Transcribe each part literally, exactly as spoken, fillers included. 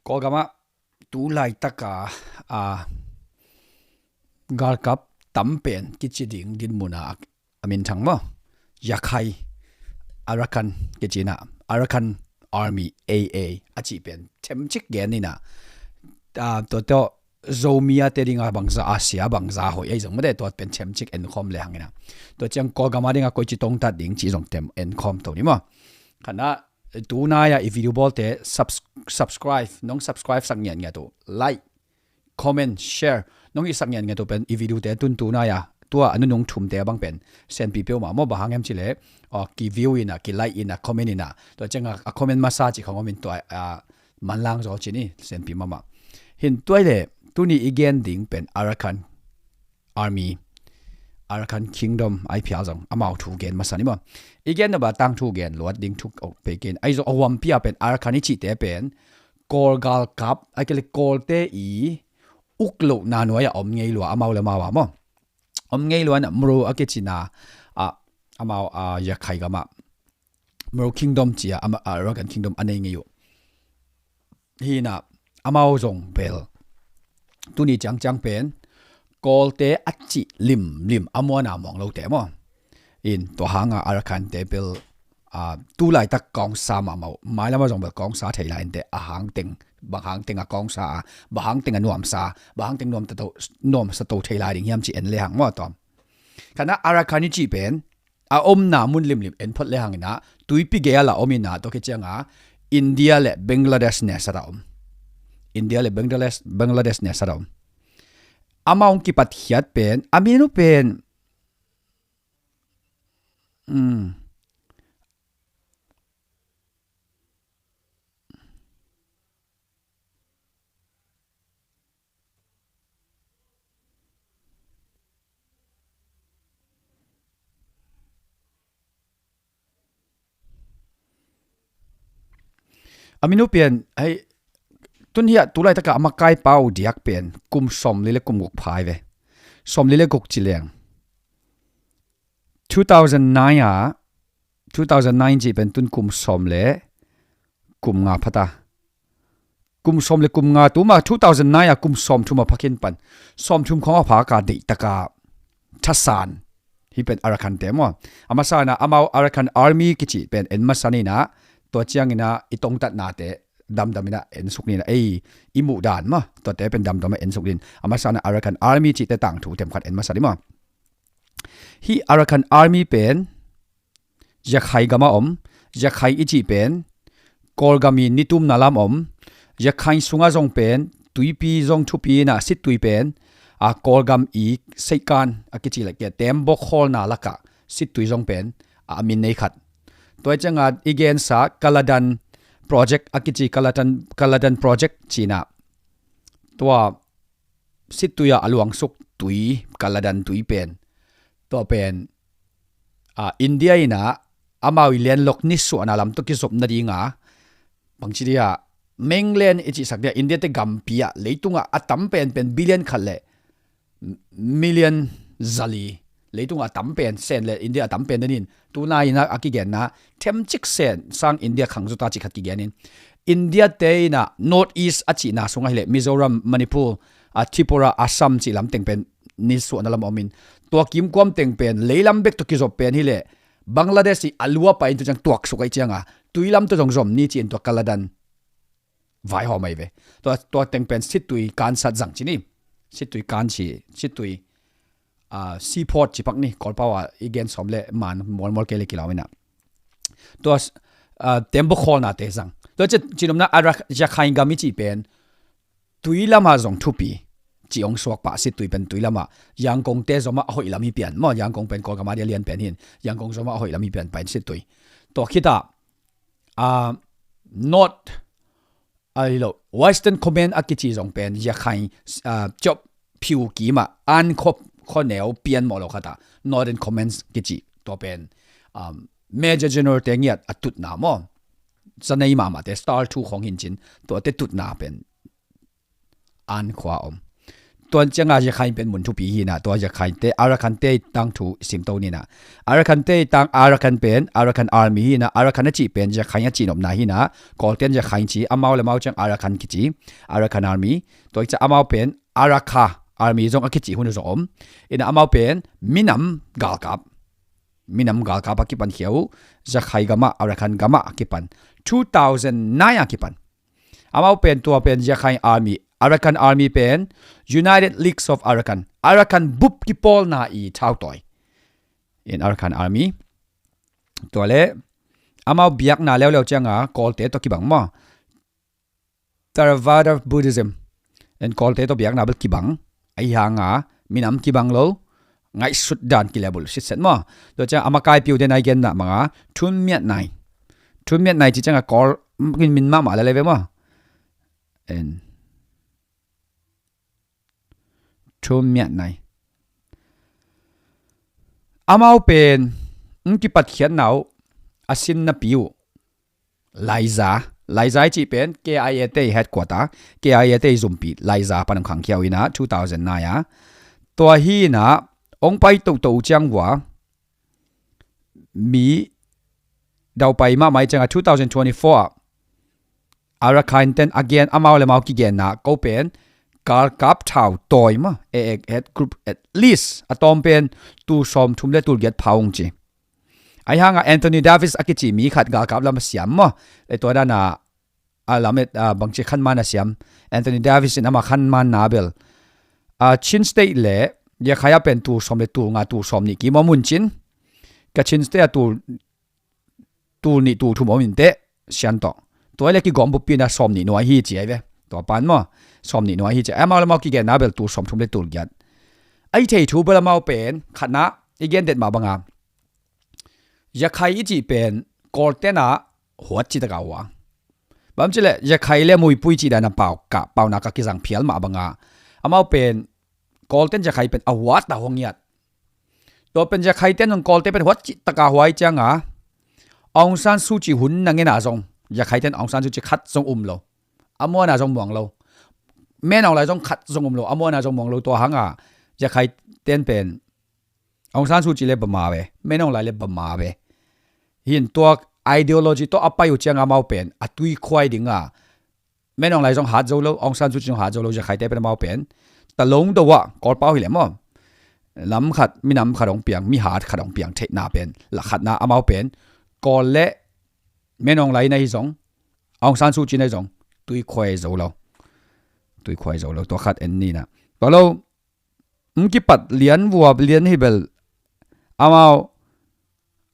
Kawlgam ah tu laitaka a galkap tam pen kici ding dinmun a a minthang maw? Yakhai, Arakan kici inah, Arakan Army, A A a cih pen themcik gen inah, tua tawh Zomi a te dinga bangza a sia, bangza hoih ahi zong mate, tua pen themcik enkhawm le hang inah, tua ciang Kawlgam a dinga koici tongtat ding cih zong tem enkhawm to ni maw? Khanah tunai a i video bawlte subs-, subscribe, nong subscribe sak ngiatngiat uh, like, comment, share nong hihsak ngiatngiat uh pen i video te tun tunai a tua a nunung thumte a bang pen senpi peuhmah maw? Bang hang hiam cileh, ki view inah, ki like inah, comment inah, tua cianga a comment masa cih khang om in tua a manlang zaw cih ni, senpi mahmah. Hin tuai le tuni i gen ding pen Arakan Army, Arakan Kingdom ai phial zong amau thu gen masa ni maw? I gen naba tangthu gen luat ding thu ok pekin, ahi zong a huampi a pen Arakan i cihte pen Kawl galkap, a kile Kawlte i uk lohna nuai a om ngei lua, amau le amau a maw? Om ngei lua inah Mro a kicina a, amau a Yakhai gamah Mro Kingdom cia, ama, a, Arakan Kingdom a nei ngei uh. Hinah amau zong bel tuni ciangciang pen Kawlte a cih limlim a muana mawng lote maw? In tua hanga Arakante bel a, tu laitak kawngsa mahmah uh. Mailama zong bel kawngsa thei lai inte, a hangteng, bang hangteng a kawngsa a, bang hangteng a nuamsa, bang hangteng nuamta to, nuamsa to thei lai ding hiam ci en le hang maw, a tuam. Khanah Arakan i cih pen a omna mun limlim en phot le hang inah tuipi gei a la om inah, tua khit cianga India le Bangladesh nesat a om. India le Bangladesh, Bangladesh nesat a om. Amau hong kipatkhiat pen, a min uh pen, um, a min uh pen hei, tun hiah tu laitaka a makai pau diak pen kum sawmli le kum guk phai ve. Sawmli le guk ci leng two thousand nine a, two thousand nine cih pen tun kum sawm le kum nga phata. Kum sawm le kum nga tuma two thousand nine a kum sawm thum a phakhin pan sawm thum khawng a phaka deihtaka thasan hi pen Arakan te maw? A masa inah amau Arakan Army kici pen en masa ninah, tua cianginah i tongtatnate damdam inah en suk ninah, ei i muh dan maw, tuate pen damdam a en suk nin. A masa inah Arakan Army cihte tangthu themkhat en masa ni maw? Hih Arakan Army pen Yakhai gam a om, Yakhai i cih pen Kawlgam i nitumna lam om, Yakhai sungah zong pen tuipi zong thupi inah sittui pen a Kawlgam i seikan a kici leh kia tembaw khawlna lakah sittui zong pen a min nei khat. Tua i cianga i gensa Kaladan Project a kici, Kaladan, Kaladan Project cinah tua sittui a a luangsuk tui, Kaladan tui pen, tua pen a, India inah amau i landlock nisuahna lam tawh kizop nadinga, bangci dia mainland i cihsak dia India te gampi ah leitungah a tam penpen billion khat le million zali, leitungah a tam pen sen le India a tam pen denin tunai inah a kigenna themcik sen sang India khangzuta cih khat kigenin, India te inah North East a cihna sungah hileh Mizoram, Manipur, a, Tripura, Assam cih lamteng pen nisuahna lam omin, tua kimkuam teng pen leilam bek tawh kizop pen hileh Bangladesh i a lua pai in tu ciang tuaksuk ahi cianga tuilam tawh zong zom ni ci-in tua Kaladan vaihawm ahi ve. Tua, tua teng pen sittui kansat zang ci ni. Sittui kan ci, sittui, a, seaport ci pak ni, Kawlpau a i gen sawm le man mualmual kei le kilau inah. Tua, a, tembaw khawlnate zang. Tua ci, cinopna a Yakhai gam i cih pen tuilamah zong thupi ci hong suak pah, sittui pen tuilamah, Yangon te zomah a hoih lam hi pian maw, Yangon pen Kawlgam a dia lian pen hin, Yangon zomah a hoih lam hi pian pain sittui. Tua khitah, a, North, a, hi lo, Western Command a kici zong pen Yakhai, a, ciop phiu kimah an khop khawneu pian mawh lo khatah Northern Command kici, tua pen, um, Major General te ngiat a tutna maw, zanei mahmahte, Star Two khawng hin cin, tuate tutna pen an khua om. Tua cianga Rakhine pen mun thupi hi na, tua Rakhine te, Arakan te tangthu simto ni na. Arakan te tang, Arakan pen, Arakan Army hi na, Arakan a cih pen Rakhine a cihnopna hi na, Kawlten Rakhine ci, amau le amau ciang Arakan kici, Arakan Army. Tua ciang amau pen Arakha Army zong a kici hun zong om. Ina amau pen minam galkap, minam galkap a kipan khia uh, Rakhine gamah, Arakan gamah a kipan. Two thousand nine a kipan. Amau pen tua pen Rakhine Army, Arakan Army pen United Leagues of Arakan, Arakan bup kipawlna i thautawi in Arakan Army. Tua le amau biakna leuleu cianga Kawlte tawh kibang maw? Theravada Buddhism in Kawlte tawh biakna bel kibang. Ahi hanga minam kibang lo, ngaihsut dan kilebul sitset maw? Tua ciang a makaipiu den ai genna manga Thunmiat Nai. Thunmiat Nai ci cianga Kawl min mahmah lele ve maw? En Thunmiat Nai. Amau pen in kipatkhiatna uh a sinna pi uh Laiza, Laiza i cih pen K I A te headquarter, K I A te zumpi Laiza pan hong khangkhia uh ina two thousand nine a. Tua hi ina hong pai toto uh ciang vua mi daupai mahmah i cianga two thousand twenty-four a Arakan ten a gen, amau le amau kigenna ko pen galkap thautawi maw, A A head group at least a tawm pen tul sawmthum le tul giat pha ung ci. Ahi hanga Anthony Davis a kici mi khat galkap lam a siam maw? Le tua dana a lamet a bangci khanman a siam. Anthony Davis in ama khanman na bel a Chin State le Rakhine a pen tul sawm le tul nga, tul sawm nih kimaw mun cin. Kachin State a tul tul nih tul thum om inteh sian tawh. Tua le kigawm buppi na sawm nih nuai hi ci ai ve. Tua pan maw sawm nih nuai hi ci ai. Amau le amau kigenna bel tul sawmthum le tul giat. Ai thei thu bel amau pen khatna i gen det mah banga Rakhine i cih pen Kawlten a huat ci taka hua. Bang ci le Rakhine le muipui ci dana pau ka, pauna ka kizang phial mah banga amau pen Kawlten Rakhine pen a huat a hong iat. Tua pen Rakhine ten zong Kawlte pen huat cih taka huai cianga Aung San Suu Kyi hun na ngena zong Rakhine ten Aung San Suu Kyi khat zong um lo. A muana zong muang lo. Min Aung Hlaing zong khat zong um lo. A muana zong muang lo. Tua hanga Rakhine ten pen Aung San Suu Kyi le bama ve, Min Aung Hlaing le bama ve. Hin tua ideology tawh a pai uh cianga amau pen a tuikhuai dinga Min Aung Hlaing zong hat zo lo, Aung San Suu Kyi zong hat zo lo, Rakhine te pen amau pen talong do a Kawlpau hi le maw? Lam khat, minam khat hong piang, mi hat khat hong piang theihna pen la khatna amau pen Kawl le Min Aung Hlaing na hi zong, Aung San Suu Kyi na hi zong tuikhuai zo lo. Tuikhuai zo lo, tua khat en ni na. Tua lo, hong kipat lian vua lian hi bel amau,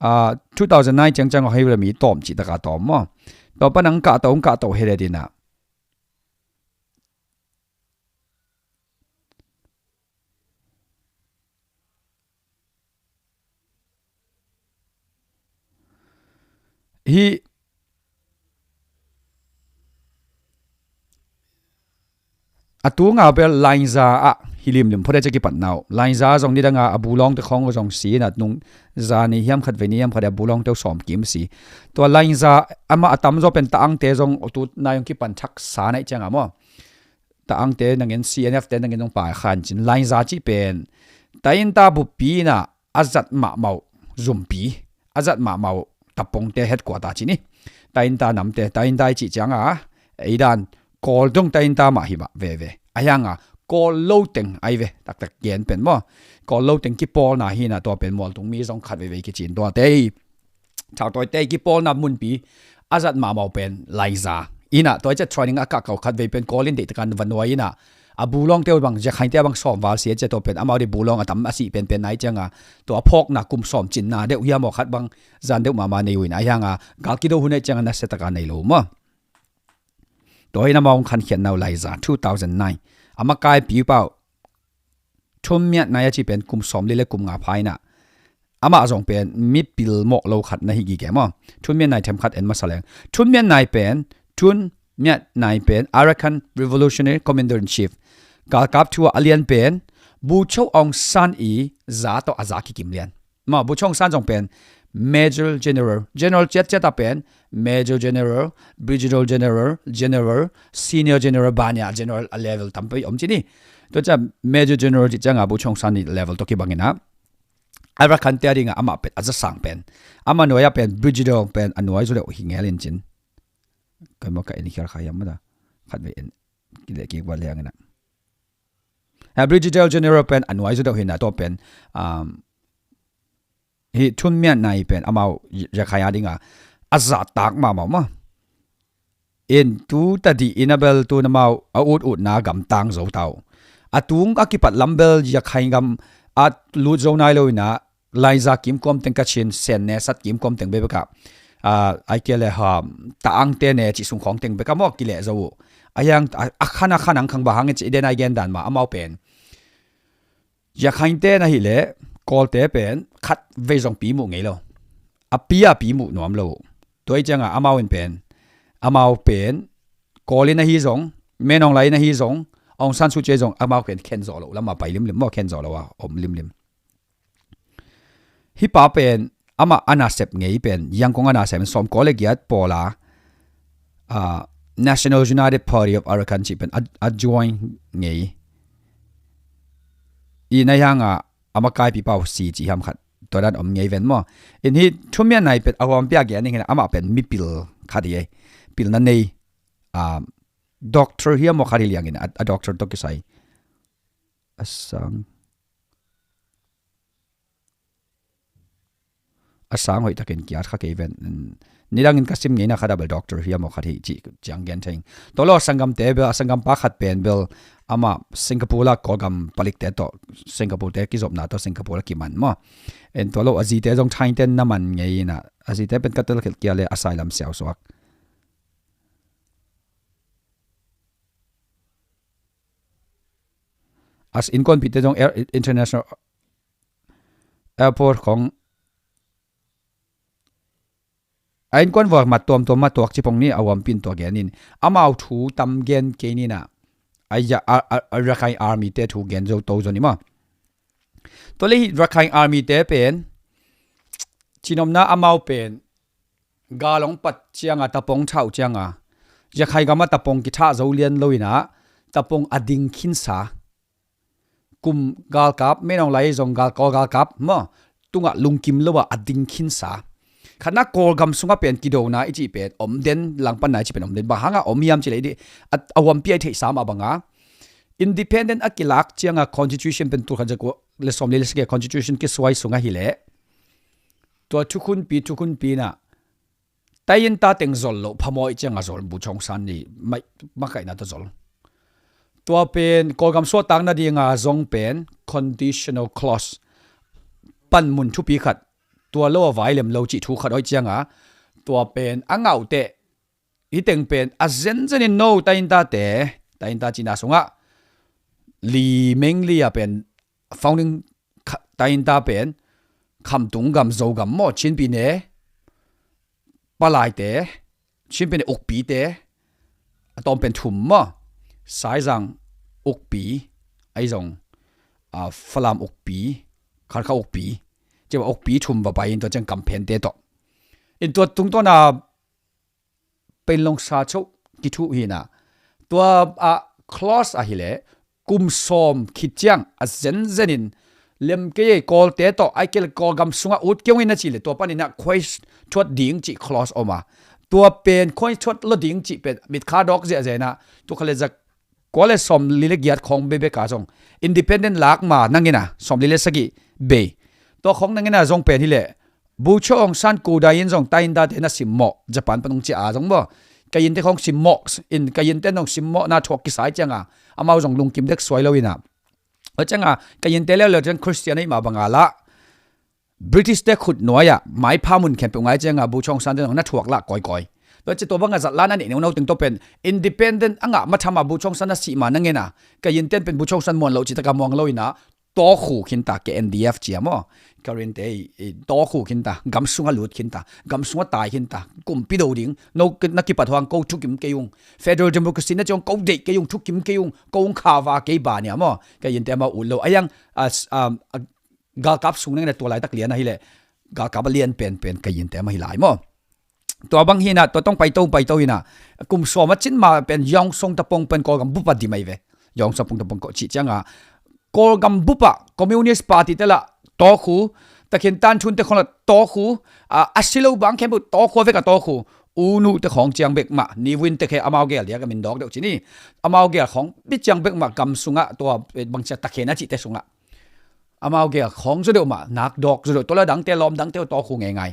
ah, two thousand nine ciangciang hei rami tawm cih taka tawm maw? Tua pan hong kahto hong kahto hei le dina. Hi a tunga bel Lainza ah hi limlim phot e ci kipatna uh. Lainza zong nidanga a bulawngte khawng zong si in a nung zani hiam khat vei ni hiam khat a bulawngte uh sawm kim si. Tua Lainza amah a tamzaw pen ta-angte zong tu nai hong kipan thaksa naih cianga maw? Ta-angte nangin C N F te nangin zong pai khan cin Lainza cih pen ta-in ta buppi inah a zat mahmah uh zumpi, a zat mahmah uh tapongte headquarter cih ni. Ta-in ta namte, ta-in ta i cih cianga ei dan Kawl dong ta-in ta mah hi mah veve. A hianga Kawl lo teng ai ve, taktak gen pen maw? Kawl lo teng kipawlna hi na, tua pen mualtung mi zong khat veivei kicin tuate i thautawite i kipawlna munpi a zat mahmah uh pen Laiza. Inah tua i cia training a kahkau khat vei pen Kawl in deihtakan va nuai inah a bulawngte uh bang, Rakhainte a bang sawm val sia cia tua pen amau dei bulawng a tam a sih penpen nai cianga tua a phawkna kum sawm cinna deuh hiam aw khat bang zan deuh mahmah nei uh inah a hianga gal kido hun aih cianga nasia taka nei lo uh maw? Tua hi na mawng khankhiatna uh Laiza two thousand nine. A makaipi uh pau Thunmiat Nai a ci pen kum sawm li le kum nga pha inah amah zong pen mipil mawh lo khat na hi gige maw? Thunmiat Nai themkhat en masa leng. Thunmiat Nai pen, Thunmiat Nai pen Arakan Revolutionary Commander in Chief. Galkap thu ah a lian pen Bogyoke Aung San i za tawh a za kikim lian. Maw, Bogyoke Aung San zong pen Major General, General ciatciat a pen Major General, Brigadier General, General, Senior General, bania General a level tampi om ci ni. Tua ciang Major General cih ciangah Bu Chong San nih level tawh kibang inah, a Rakhine te a dingah amah pen a za sang pen, ama nuai ah pen Brigadier pen a nuai zaw deuh hi ngel in cin. Kai maw, ka en khial kha hiam mata, khat vei en kileh kik va liang inah, a Brigadier General pen a nuai zaw deuh hi inah, tua pen, um, hih Thun Myat Naing pen amau Rakhine a dingah a zahtak mahmah mah. In tu tadih in a bel tu namau a ut utna gamtang zo ta uh. A tung a kipat lam bel Rakhine gam a lut zo nai lo inah, Laiza kimkuam teng, Kachin, Sen ne sat kimkuam teng bekbek ah, ah, ai kia le ha, ta ang te ne cih sung khawng teng bekbek ah maw kileh zo uh. A hiang a, a khan a khan ang khang bang hang in cih den ai gen dan mah amau pen Rakhine te na hih leh Kawlte pen khat vei zong pi muh ngei lo. A pi a pi muh nuam lo. Tua hi ciangah amau in pen, amau pen Kawl in ahi zong, Min Aung Hlaing in ahi zong, Aung San Suu Kyi zong amau pen khen zawh loh lamah pai limlim maw, khen zawh loh a om limlim. Hih pa pen amah a nasep ngei pen, Yangon a nasep in sawmkua le giat pawl a, ah, National United Party of Arakan cih pen a, a join ngei. I na hiangah a makaipi pau si cih hiam khat, tua dan om ngei ven maw. In hih Thun Myat Naing pen a huampi a gen ning hi inah, amah pen mipil khat hi ei. Pilna nei, ah, doctor hiam maw khat hi liang inah, a, a doctor tawh kisai. A sang a sang hoih takin kiat kha kei ven. Nidangin ka sim ngeina khat a bel doctor hiam maw khat hi cih ciang gen thei ing. Tua lo a sanggamte bel, a sanggampa khat pen bel amah Singapore a Kawlgam palikte tawh, Singapore te kizopna tawh Singapore a kiman maw. En tua lo a zite zong thainten na man ngei inah, a zite pen ka tel khilh kia le a sailam siausuak. As innkuanpihte zong air, international airport khong a innkuan vua mat tuamtuam mah tuak cipong ni a huampi in tua gen in. Amau thu tam gen kei ni inah, a, a, a, a Rakhine Army te thu gen zo to zo ni maw. Tua le hih Rakhine Army te pen cinomna amau pen gal hong pat ciangah, tapong thah uh ciangah, Rakhine gamah tapong kithah zo lian lo inah, tapong a ding khinsa. Kum galkap, Min Aung Hlaing zong gal, Kawl galkap maw, tungah lungkim lo ah a ding khinsa. Khatna Kawlgam sungah pen kidona i cih pen om den, langpanna i cih pen om den. Bang hangah om hiam cih leh i dih, a, a huampi a i theihsa mah bangah independent a kilak ciangah constitution pen tulkhat zakua le sawmli le sagih constitution kisuai sungah hi leh, tua thukhunpi, thukhunpi inah Thayinta teng zol loh phamawh i ciangah zol, Bu Chong San nih makaihna tawh zol. Tua pen Kawlgam suahtak nadinga zong pen conditional clause, panmun thupi khat, tua lo a vai lem lo cih thu khat hoih ciangah, tua pen a ngah uh teh, hih teng pen a zenzen in no Thayinta te, Thayinta cihna sungah Lee Meng Lee a pen founding Thayinta pen Khamtung gam, Zogam maw, Chin pyine, Palaite, Chin pyine Ukpite, a tawm pen thum maw, Saizang Ukpi, ahi zong, a, Falam Ukpi, Kharkha Ukpi, ciah Ukpi thum va pai in tua ciang Kamphente tawh. In tua tungtawna Panglong sa choh kithuh hi inah, tua a clause ahih leh kum sawm khit ciang a zenzen in lem kei ei, Kawlte tawh, ai kei le Kawlgam sungah ut kei ung in na cih leh tua panin ah khuai thuat ding cih clause om a. Tua pen khuai thuat lo ding cih pen mitkha dawk ziahziah inah, tua kha le zak kua le sawmli le giat khawng bekbek a zong independent lak ma nang inah sawmli le sagih bei. Tua khawng nang inah zong pen hi leh Bogyoke Aung San Suu Kyi in zong Thayinta te na simmawh, Japan pan hong ciah a zong maw, Kayinte khawng simmawh in, Kayinte zong simmawhna thuak kisai ciangah amau zong lungkim dek suai lo inah. Tua ciangah Kayinte leuleu ciang Christian ahih mah bangah lah British te khut nuai-ah maipha mun khempeuh ngai ciangah Bogyoke Aung San te zong na thuak lah kawikawi. Tua ciah tua bangah zatla na neih neuno teng tawh pen independent a ngah matham ah Bogyoke Aung San na sih ma nang inah, Kayinte pen Bogyoke Aung San muan loh cih takah muang lo inah, tawkhu khinta, K N D F ci a maw, Karen te i, i tawkhu khinta, gam sungah lut khinta, gam sungah tai khinta, kumpi do ding, no na kipat huang ko thukim kei ung, federal democracy na ciang ko deih kei ung, thukim kei ung, ko hong khava kei ba nia maw, Kayinte amau ut lo. A hiang, a, a, a, galkap sung nang inah tua laitak lian ahih leh galkap a lian penpen Kayinte mah hi lai maw. Tua bang hi inah, tua tawh paito, paito inah, kum sawm a cin ma pen Yawsong tapong pen Kawlgam bup a dim ahi ve. Yawng Sampung Tampung Kawh cih ciangah Kawlgam bupah Communist Party te lah tawkhu, takhin tanthun te khong lah tawkhu, a, a si lo bang khempeuh tawkhu, a vek a tawkhu. U Nu te khong ciang bek mah, Ni Win te khe amau gel dia ka min dawk deuh ci ni. Amau gel khong bek ciang bek mah gam sungah tua, eh, bangcia takhin a cihte sungah amau gel khong zaw deuh mah, nak dawk zaw deuh, tua lah dangte, lawm dangte uh tawkhu ngeingai.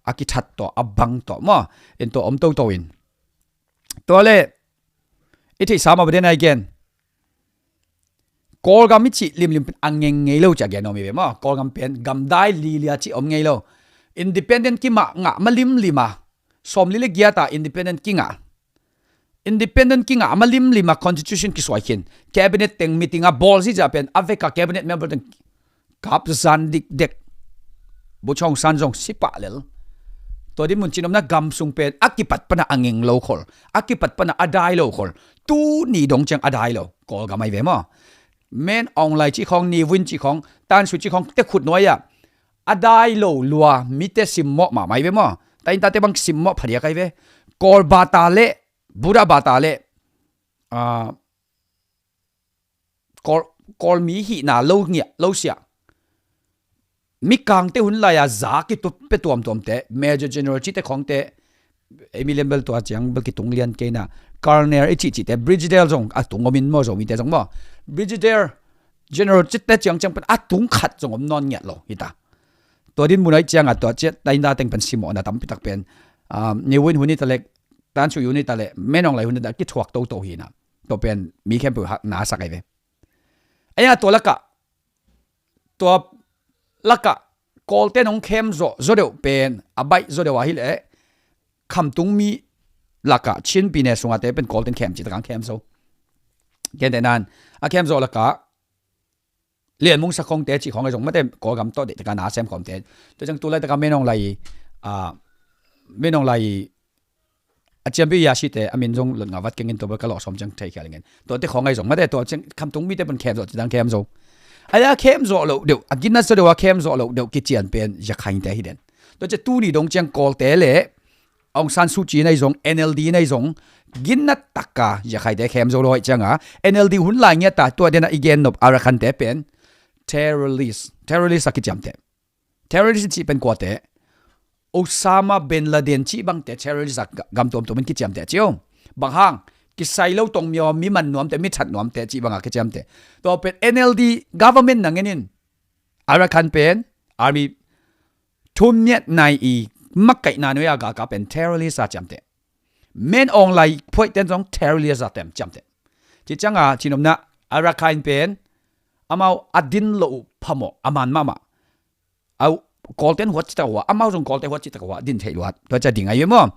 A kithat tawh, a bang tawh maw, en tawh om toto in. Tua le i theihsa mah badian ai gen. Kawlgam i cih limlim pen a ngeng ngei lo ci a gen om hi ve maw. Kawlgam pen gamdai lilia cih om ngei lo. Independent kimah ngah ma limlim a, sawmli le giat a independent kingah, independent kingah ma limlim a constitution kisuai khin, cabinet teng meeting a bawl zihziah pen a vek a cabinet member teng kap zan dikdek. Bu Chawng San zong si pah lel. Tua dinmun cihnopna gam sung pen a kipat pana a ngeng lo khol, a kipat pana a dai lo khol. Tuni dong ciang a dai lo Kawlgam ai ve maw. Min Aung Hlaing cih khong, Ni Win cih khong, Than Shwe cih khong te khut nuai ah a dai lo lua mite simmawh mahmah ai ve maw. Taintate bang simmawh phadiak ai ve. Kawl bata le, Buddha bata le, ah, Kawl, Kawlmi hihna lo ngiah lo siah. Mikangte hun lai-a za kitup pia tuamtuamte, Major General cihte khongte, ei mi lian bel tua ciang bel kitung lian kei na, Colonel i cihcihte, Brigadier zong a tung om in maw, Zomite zong maw. Brigadier General cihte ciangciang pen a tung khat zong om nawn ngiat lo hita. Tua dinmun ai ciangah tua ciah tainda teng pen simawhna tampitak pen, um, Ni Win hun hita le, Than Shwe hun hita le, Min Aung Hlaing hun hita le kithuak toto hina. Tua pen mi khempeuh hak na sak ai ve. Aia tua lakah, tua lakah Kawlten hong khem zawh zaw deuh pen a baih zaw deuh ahi leh, khamtung mi lakah Chin pi ne sungate pen Kawlten khem cih takang khem zo. Kente nan a khem zawh lakah Lian Mung Sa khongte cih khong a zong mate Kawlgam tawh deih takah na sem khawmte. Tua ciang tu lai takah Min Aung Hlaing, ah, Min Aung Hlaing a ciampi ya site a min zong lot nga vat kengin tua bel ka lawh sawm ciang thei khial ngin. Tuate khong ai zong mate tua ciang khamtung mite pun khem zawh ci dang khem zo. Aia khem zawh loh deuh, a ginna zaw deuh a khem zawh loh deuh kician pen Yakhainte hi den. Tua ciang tuni dong ciang Kawlte le Aung San Suu Kyi nei zong, N L D nei zong, ginna taka Yakhainte khem zo lo ai cianga, N L D hun lai ngiata tua dena i gen nop Arakan te pen terrorist, terrorist a kiciamte. Terrorist cih pen kuate, Osama bin Laden cih bangte terrorist a ga-, gam tuamtuam in kiciamte a cio. Bang hang, kisai lo tong mi aw, mi man nuamte, mi that nuamte cih banga kiciamte. Tua pen N L D government na ngenin, Arakan pen, army, thummiat nai i makaihna nuai a galka pen terrorist a ciamte. Min Aung Hlaing phuaihten zong terrorist a tem ciamte. Ci cianga, cinopna, Arakan pen, amau a din lo uh phamawh, a man mahmah. Au, Kawlten huat citak uh a, amau zong Kawlte huat citak uh a, din theih luat. Tua cia ding ai ve maw.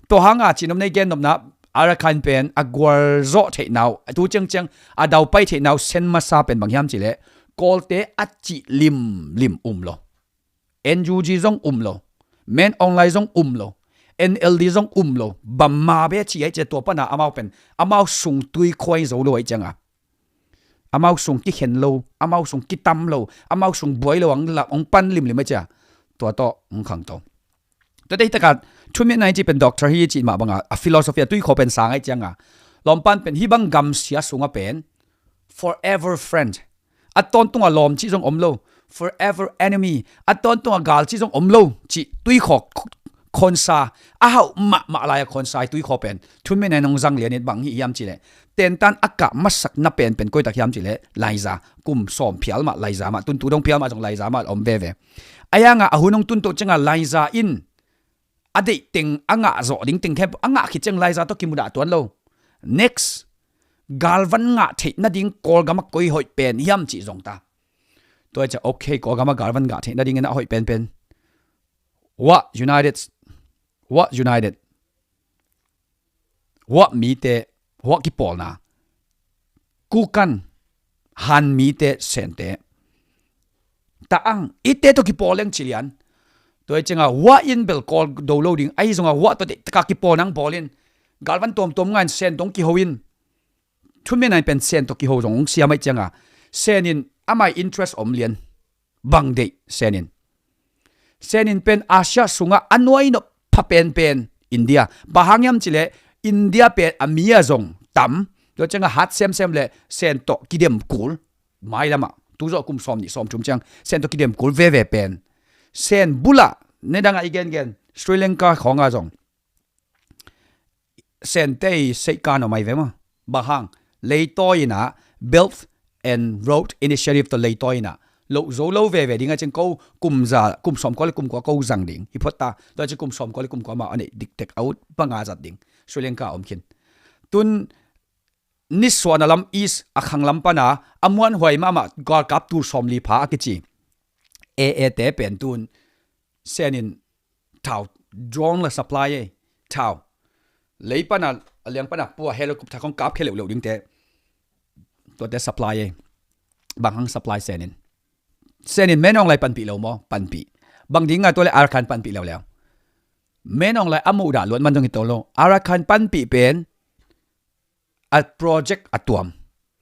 Tua hanga cinopna i gen nopna, Arakan pen a gualzawh theihna uh, tu ciangciang a daupai theihna uh sen masa pen bang hiam cileh, Kawlte a cih limlim um lo. N U G zong um lo. Min Aung Hlaing zong um lo. N L D zong um lo. Bamma be ci ai cia tua pana amau pen, amau sung tui khuai zo lo ai cianga. Amau sung kikhen lo, amau sung kitam lo, amau sung buai lo ang la, ong pan limlim a cia. Tua tawh ong khangto. Tua te hi taka, thumit nai ci pen doctor hi ci mah banga, a philosophy a tuikhaw pen sang ai cianga. Lawmpan pen hi bang gamsia sunga pen, forever friend. A tawntunga lawm cih zong om lo, forever enemy. A tawntunga gal cih zong om lo, cih tuikhaw khonsa, a hauh mahmah lai a khonsa i tuikhaw pen. Thumit nai nong zang lianin bang hi hiam cileh. Tentan a kah masak na penpen koitak hiam cileh. Laiza, kum sawm phial mah, laiza mah, tuntu dong phial mah zong laiza mah om veve. A yanga a hun hong tunto cianga laiza in, a deih teng a ngah zawh ding teng khempeuh, a ngah khit ciang laiza tawh kimudah tuan lo. Next, galvan ngah theih nading Kawlgam a koi hoih pen hiam cih zong ta. Tua i cia, okay, Kawlgam a galvan ngah theih nading in a hoih penpen. Wah United, Wah United, Wah mite, Wah kipawlna, Kukan, Han mite, Sente, ta ang, ite tawh kipawl leng cilian. Tua i cianga, Wah in bel Kawl do lo ding, ahi zonga Wah tawh deih taka kipawlna ang bawlin. Galvan tuamtuam ngain Sen tawh kiho in. Thumit nai pen Sen tawh kiho zong siam ai cianga. Sen in amai interest om lian. Bang deih Sen in. Sen in pen Asia sunga a nuai nop pha penpen India. Bang hang hiam cileh India pen a mi a zong tam, Tua ciangah hat semsem le Sen tawh kidem kul, mailamah tu zawh kum sawm nih sawm thum ciang Sen tawh kidem kul veve pen, Sen bulah, nidangah i gengen Sri Lanka khawngah zong Sente i seihkan om ahi ve maw. Bang hang, leitawi inah, Belt and Road Initiative tawh leitawi inah loh zo lo veve dingah ciang ko kum za, kum sawmkua le kum kua ko zang ding hi phot ta. Tua ciang kum sawmkua le kum kua mah a neih diktek a ut banga zat ding Sri Lanka om khin. Tun nisuahna lam east a khang lam pana a muanhuai mahmah galkap tul sawmli pha a kici A A te pen tun Sen in thau, drone la supply ei. Thau, lei pana, a liang pana pua helicopter khong kap khe leuhleuh dingte, tuate supply ei. Bang hang supply Sen in, Sen in Min Aung Hlaing panpih lo maw? Panpih. Bang dingah tua le Arakan panpih leuleu. Min Aung Hlaing a muhdah luat man zong hi to lo. Arakan panpih pen a project a tuam.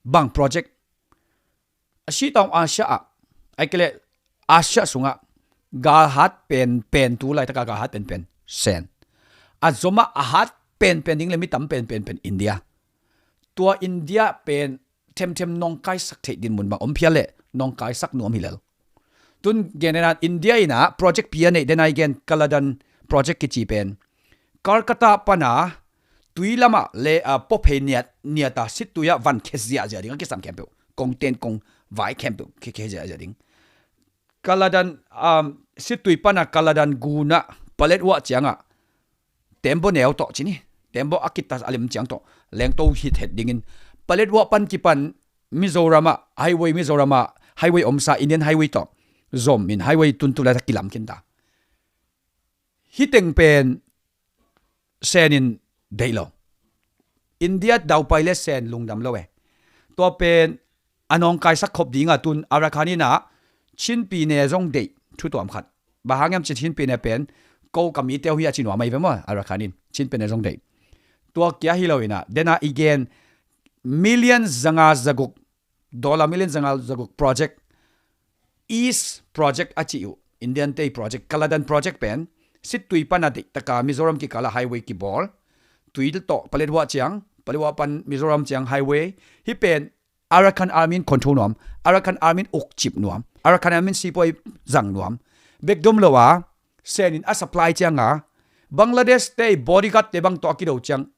Bang project? A sitawng Asia ah, ai kele Asia sungah galhat penpen, tu laitakah galhat penpen Sen. A zomah a hat penpen ding le mi tam penpen pen India. Tua India pen themthem nawngkaisak theih dinmun bang om phial le nawngkaisak nuam hi lel. Tun gen ena India inah project pi a neih, dena i gen Kaladan project kici pen Calcutta pana tui lamah le a pawphei niat niata sittui ah van khe ziahziah ding a kisam khempeuh, kongten kong vai khempeuh khe khe ziahziah ding. Kaladan, um, sittui pana Kaladan gunah paletwah ciangah tembaw neu tawh cini, tembaw a kitas a lem ciang tawh lengto hithet dingin paletwah pan kipan Mizoramah highway, Mizoramah highway omsa, Indian highway tawh zom in highway tuntu lai tak kilam khinta. Hih teng pen Sen in deih lo. India daupai le Sen lungdam lo e. Tua pen a nawngkaisak khop dingah tun Arakan inah Chin pi ne zong deih thu tuam khat. Bang hang hiam cin Chin pi ne pen ko ka mi teu hi a ci nuam ahi ve maw, Arakan in Chin pi ne zong deih. Tua kia hi lo inah dena i gen million zanga zaguk, dollar million zanga zaguk project, East project a cih uh, Indian te project, Kaladan project pen sittui pana deih taka Mizoram kikala highway kibawl. Tui tawh paletwah ciang, paletwah pan Mizoram ciang highway. Hih pen Arakan Army in control nuam, Arakan Army in ukcip nuam, Arakan Army in sipuai zang nuam. Bek dom lo a, Sen in a supply cianga Bangladesh te bodyguard te bang tawh a kido ciang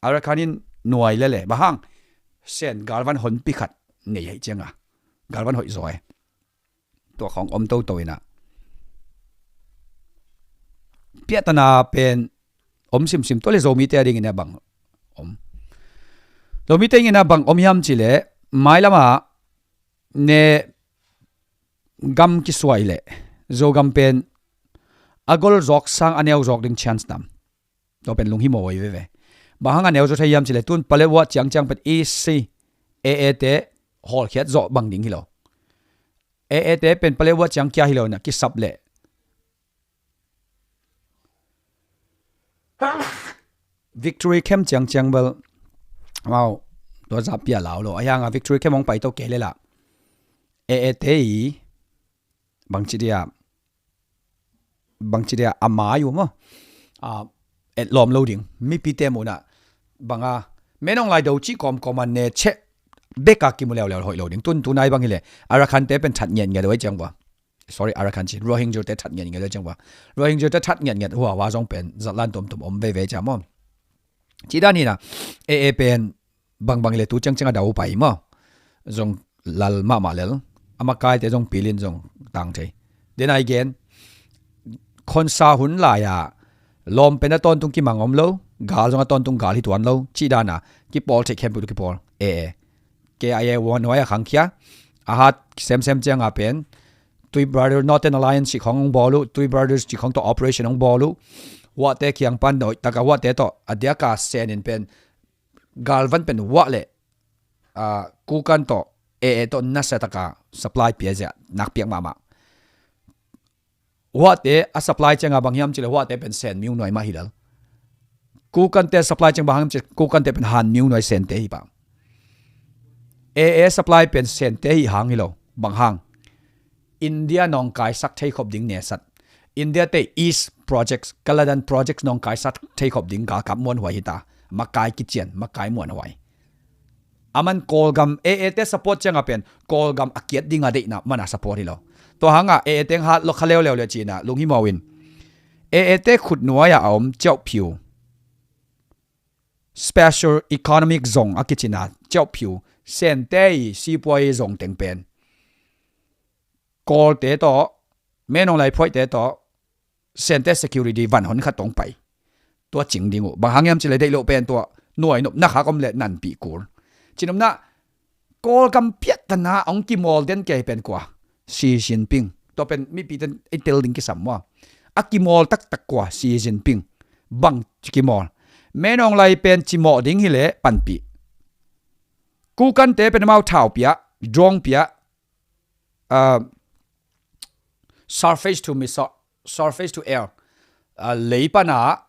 Arakan in nuai lele. Bang hang, Sen galvan honpi khat nei hei cianga galvan hoih zaw e. Tua khawng om toto inah piahtana pen om simsim, tua le Zomite a dingin a bang om, Zomite dingin a bang om hiam cih leh, mailamah ne gam kisuai leh Zogam pen a gol zawk sang a neu zawk ding chance tam. Tua pen lunghimawh ahi veve. Bang hang a neu zaw thei hiam cih leh tun paletwah ciangciang pen easy, A A te hawlkhiat zawh bang ding hi lo. A A te pen paletwah ciang kia hi lo inah kisap leh victory camp ciangciang bel, wow, tua zah pia lau lo. A hianga victory camp hong pai to kei le lah A A te i bangci dia, bangci dia a mai uh maw, a, etlawm lo ding. Mipite muhna banga Min Aung Hlaing do cih kawmkawma ne cheh beka kimu leuleu hoih lo ding. Tun tunai bang hileh Arakan te pen that ngiatngiat uh ahi ciang vua. Sorry, Arakan cin, Rohingya te that ngiatngiat uh ahi ciang vua. Rohingya te that ngiatngiat uh a, hua zong pen zatlan tuamtuam om veivei ciang maw. Cih dan hinah A A pen bangbang hileh tu ciangciang a dau pai maw. Zong lal mahmah lel. A makaite zong pilin zong tang thei. Then again, khonsa hun lai-a lawm pen a tawntung kimang om lo, gal zong a tawntung gal hi tuan lo. Cih dana kipawl theih khempeuh tu kipawl. A A, K I A wan huai a khangkhia. A hat semsem cianga pen Tui Brothers Northern Alliance cih khong hong bawl uh, Tui Brothers cih khong tawh operation hong bawl uh. Huahte kiang pan hoih taka huahte tawh a diaka Sen in pen galvan pen huah le, ah, Kukan tawh A A tawh nasia taka supply pia ziah nakpiak mahmah. Huahte a supply cianga bang hiam cileh huahte pen Sen miunuai mah hi lel. Kukante a supply ciang bang hang cileh Kukante pen Han miunuai Sente hi pah. A A supply pen Sente hi hang hi lo. Bang hang? India nawngkaisak theikhop ding nesat. India te East Projects, Kaladan Projects nawngkaisak theikhop ding galkap muanhuai hita. Makai kician, makai muanhuai. Aman Kawlgam A A te support cianga pen Kawlgam a kiat dinga deihna mana support hi lo. Tua hanga A A teng hat lo kha leuleu le cina lunghimawh in A A te khut nuai-a a om Kyaukphyu, Special Economic Zone a kicina Kyaukphyu, Sente i sipuai zong teng pen Kawlte tawh, Menawng Laiphuaihte tawh, Sente security van hon khat tong pai. Tua cing ding uh. Bang hang hiam cile deih loh pen tua nuai nopna khak om le nanpih kul. Cinopna Kawlgam piattana hong kimawl den kei pen kua? Xi Jinping. Tua pen mipi ten i tel ding kisam mua. A kimawl taktak kua? Xi Jinping. Bang kimawl? Menawng Lai pen cimawh ding hile panpih. Kukante pen amau thau pia, drone pia, ah, surface to missile, surface to air, ah, lei pana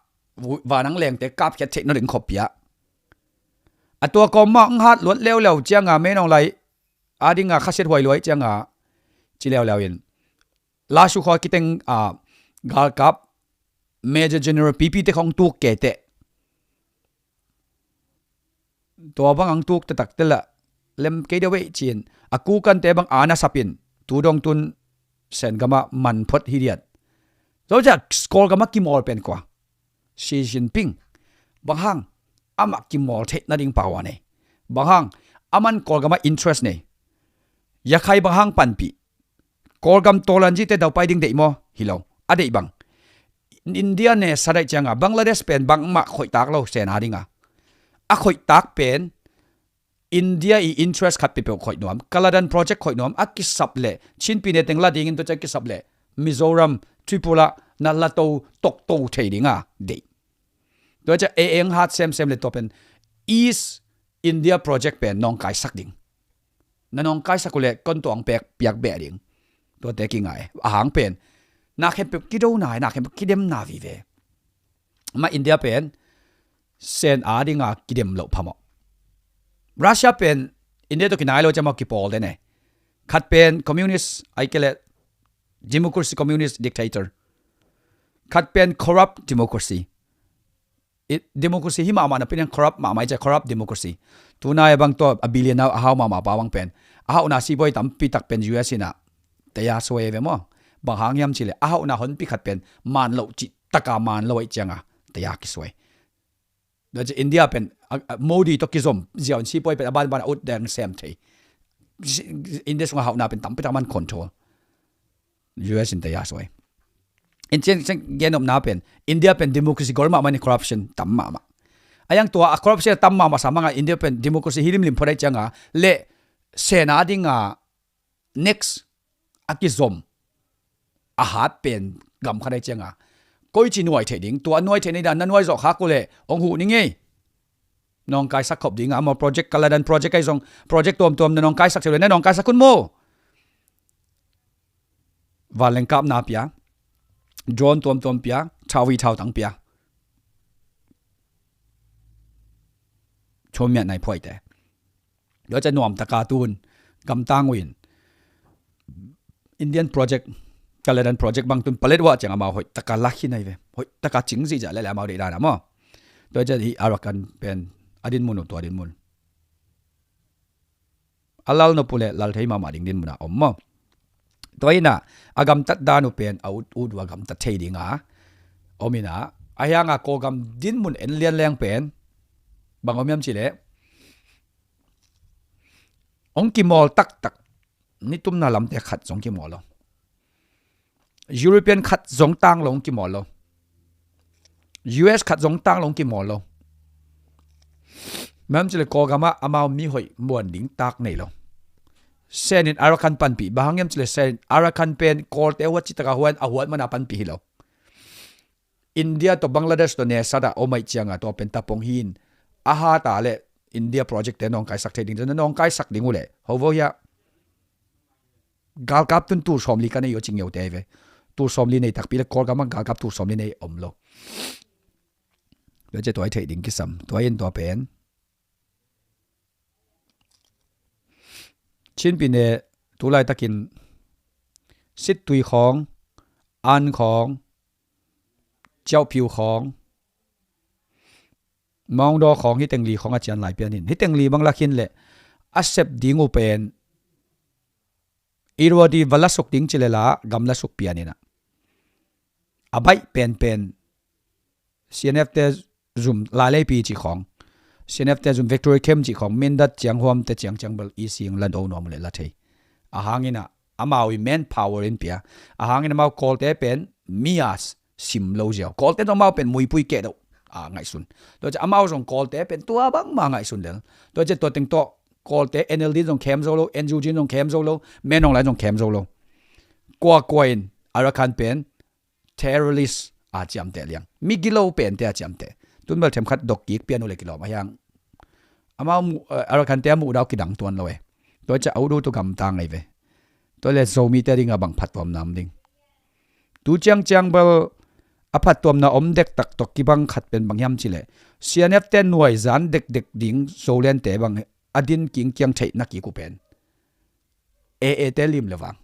vanang lengte kapkhiat theih nading khop pia. A tua kawma hong hat luat leuleu cianga Menawng Lai a dinga khasiat huai luai cianga ci leuleu in. Lasukhaw kiteng, ah, galkap Major General P P te khong tuk kei teh. Tua bang ang tuk taktak tela lem kei deuh ei cin. A Kukante bang ana sapin tu dong tun Sen gama man phot hi diat. Tua cia Kawlgama kimawl pen kua? Xi Jinping. Bang hang? Amah kimawl theih nading power nei. Bang hang? Aman Kawlgama interest nei. Yakhai bang hang panpih? Kawlgam tawlanzite daupai ding deih maw? Hi lo. A deih bang India ne sa daih cianga Bangladesh pen bangmah khoihtak lo Sena dinga. A khoihtak pen India i interest khat peuhpeuh khoih nuam, Kaladan project khoih nuam, a kisap le Chinpi ne teng la dingin tua cia kisap le Mizoram, Tripura na la to tokto thei dinga deih. Tua cia A A hong hat semsem le tua pen East India project pen nawngkaisak ding. Na nawngkaisak uh le kon tuang pek piak beh ding. Tuate kingai. A hang pen na khempeuh kidona, na khempeuh kidemna vive. Ma India pen Sen a dinga kidem loh phamawh. Russia pen India tawh kinai lo cia maw kipawl den e. Khat pen communist ai kele democracy communist dictator. Khat pen corrupt democracy. I, democracy hi mahmah napi-in corrupt mahmah i cia corrupt democracy. Tunai bang tua a billion a hau mahmah pa bang pen a hauhna sipuai tampi tak pen U S in a taya suai ve maw. Bang hang hiam cile a hauhna honpi khat pen man lo cih taka man lo ai cianga taya kisuai. Tua cia India pen a, a, Modi tawh kizom ziau in sipuai pen a banban a ut deng sem thei. India sunga hauhna pen tampi tak man control. U S in taya suai. In cian, cian gen nopna pen India pen democracy gol mahmah in corruption tam mahmah. A yang tua a corruption tam mahmah sa manga India pen democracy hi limlim phot ai cianga le Sena dinga next a kizom a hat pen gam khat ai cianga koi ci nuai thei ding, tua nuai thei nei dan na nuai zawh khak uh le hong huh ni ngei. Nawngkaisak khop dinga maw project Kaladan project ai zong project tuamtuam na nawngkaisak thei uh le na nawngkaisak un maw. Vanleng kapna pia, drone tuamtuam pia, thawi thautang pia. Chomia nai phuaite. Tua cia nuam taka tun gamtang uh in Indian project, Kaladan project bang tun palet wah ciang amau hoih taka lakhi nai ve. Hoih taka cing zihzah le le amau deih dana maw. Tua cia hi Arakan pen a dinmun uh tua dinmun. A lal nop uh le lal thei mahmah ding dinmuna om maw. Tua ina a gamtat dan uh pen a ut ut uh a gamtat thei dinga om ina a hianga Kawlgam dinmun en lianleng pen bang om hiam cile hong kimawl taktak nitumna lamte khat zong kimawl lo. European khat zong tang lo hong kimawl lo. U S khat zong tang lo hong kimawl lo. Mem cile Kawlgamah amau mi hoih muan ding tak nei lo. Senin Arakan panpih bang hang hiam cile Senin Arakan pen Kawlte huat citaka huan a huat mana panpih hi lo. India tawh Bangladesh tawh nesata om aih cianga tua pen tapong hin a hata le India project te nawngkaisak thei ding te nawngkaisak ding uh le hovo hia. Galkap tun tul sawmli ka nei uh a ci ngeute ve. Tul sawmli nei takpi le Kawlgamah galkap tul sawmli nei om lo. Tua cia tua i theih ding kisam tua in tua pen Chinpi ne tulaitakin Sittui khawng, An khawng, Ciauhphiu khawng, Mawngdaw khawng hi tengli khawng a cian lai pian hin hi tengli bang lakhin le a sep ding uh pen Irrawaddy va la suk ding ci lel a, gam la suk pian in ah, a baih penpen C N F te zum Laileipi cih khawng, C N F te zum Victory Camp cih khawng, Mindat, Cianghuam te ciangciang bel i sing la do nuam uh leh la thei. A hang in ah amau i manpower in pia. A hang in amau Kawlte pen mi a sim lo ziau. Kawlte zong amau pen muipui keh deuh a ngaihsun. Tua ciang amau zong Kawlte pen tua bangmah ngaihsun lel. Tua ciang tua teng tawh Kawlte N L D zong khem zo lo, N U G zong khem zo lo, Min Aung Hlaing zong khem zo lo. Kuakua in Arakan pen terrorist a ciamteh liang, migilo pente a ciamteh. Tun bel themkhat dok kik pian uh le kilawm a hiang. Amau mu-, eh, Arakan te a muh dau kidang tuan lo e. Tua ciang a ut uh tu gamtang ngei ve. Tua le Zomite ding a bang phattuamna om ding? Tu ciangciang bel a phattuamna om dektak tawh kibang khat pen bang hiam ci leh, C N F te nuaizan dekdek ding Zoland te bang a din kingkiang theihna kik uh pen A A te lim le vang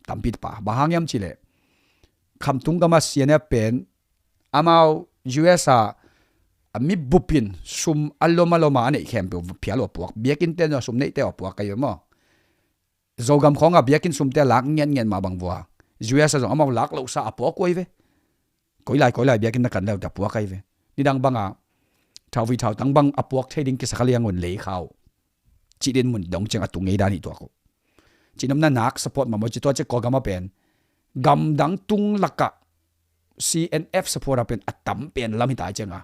tampi pa. Bang hang hiam ci leh, khamtung gam a C N F pen amau U S a, a mi bup in sum a lom a lom a a neih khempeuh phial uh a puak. Biakinn te zong sum neihte uh a puak ahi ve maw. Zogam khawng a biakinn sumte a lak ngiatngiat mah bang vua, U S a zong amau lak lohsa a puak uh ahi ve. Koilai koilai biakinn na kan leu ta puak ahi ve. Nidang bang a thauvui thautang bang a puak thei ding kisa kha liang un lei kha uh. Cih din mun dong ciang a tung ngei dan hi tuak uh. Cihnopna nak support mahmah ci. Tua ciang Kawlgam a pen gamdang tung lakah C N F support a pen a tam pen lam hi ta ciang a,